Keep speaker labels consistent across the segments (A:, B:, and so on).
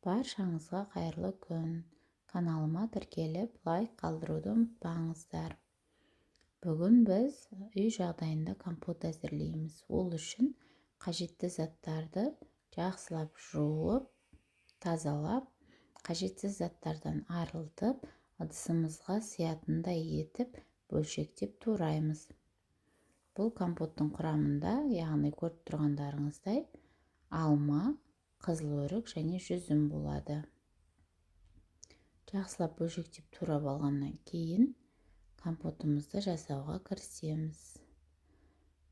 A: Баршаңызға қайырлы күн. Каналыма тіркеліп, лайк қалдыруды ұмытпаңыздар. Бүгін біз үй жағдайында компот әзірлейміз. Ол үшін қажетті заттарды жақсылап жуып, тазалап, қажетсіз заттардан арылтып, ыдысымызға сиятындай етіп бөлшектеп тураймыз. Бұл компоттың құрамында, яғни көріп тұрғандарыңыздай, алма, қызыл өрік және жүзім болады. Жақсылап бөлшектеп турап алғаннан кейін компотымызды жасауға кірісеміз.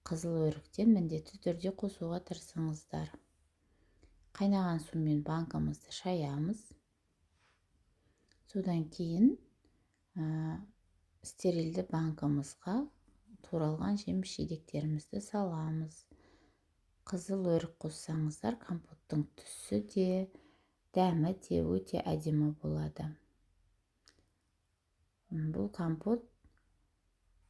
A: Қызыл өріктен міндетті түрде қосуға тырысыңыздар. Қайнаған сумен банкамызды шаямыз. Содан кейін стерилді банкамызға туралған жеміс жидектерімізді саламыз. Қызыл өрік қоссаңыздар, компоттың түсі де, дәмі де өте әдемі болады. Бұл компот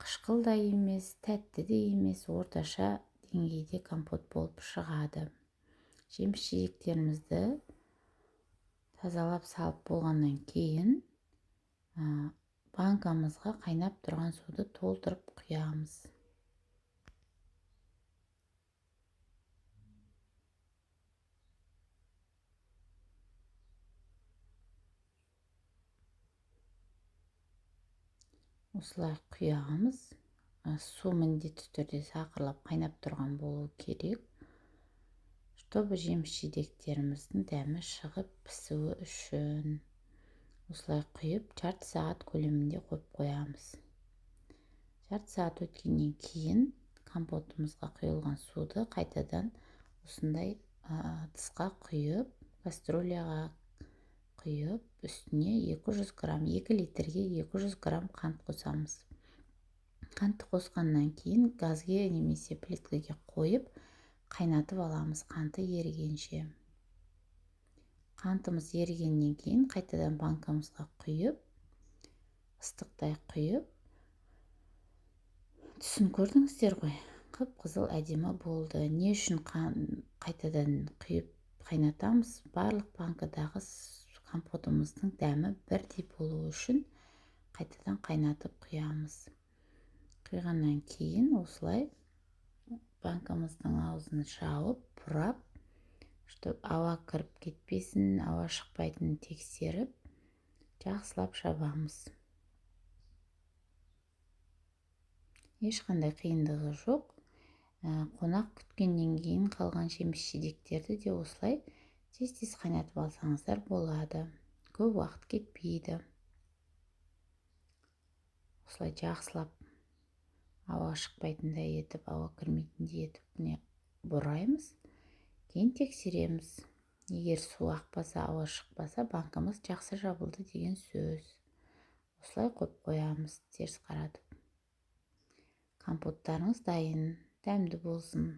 A: қышқыл да емес, тәтті де емес, орташа деңгейде компот болып шығады. Жеміс жидектерімізді тазалап салып болғаннан кейін банкамызға қайнап тұрған суды толтырып құямыз. Осылай құямыз. Су міндетті түрде сақырлап қайнап тұрған болу керек, чтобы жеміс жидектеріміздің дәмі шығып пісуі үшін. Осылай құйып, жарты сағат көлемінде қойып қоямыз. Жарты сағат өткеннен кейін компотымызға құйылған суды қайтадан осындай ыдысқа құйып, кастрюляға құйып, үстіне 200 грамм, 2 литрге 200 грамм қант қосамыз. Қантты қосқаннан кейін газге немесе плиткаге қойып, қайнатып аламыз қанты ерігенше. Қантымыз ерігеннен кейін қайтадан банкамызға құйып, ыстықтай құйып, түсін көрдіңіздер ғой, қып-қызыл әдемі болды. Не үшін қайтадан құйып қайнатамыз? Барлық банкадағы компотымыздың дәмі бірдей болуы үшін қайтадан қайнатып құямыз. Құйғаннан кейін осылай банкамыздың аузын жауып, бұрап, чтобы ауа кіріп кетпесін, ауа шықпайтынын тексеріп, жақсылап жабамыз. Ешқандай қиындығы жоқ. Қонақ күткеннен кейін қалған жеміс жидектерді де осылай тез-тез қайнатып алсаңыздар болады. Көп уақыт кетпейді. Осылай жақсылап ауа шықпайтындай етіп, ауа кірмейтіндей етіп міне бұраймыз. Кейін тексереміз. Егер су ақпаса, ауа шықпаса, банкамыз жақсы жабылды деген сөз. Осылай қойып қоямыз теріс қаратып. Компоттарыңыз дайын, дәмді болсын.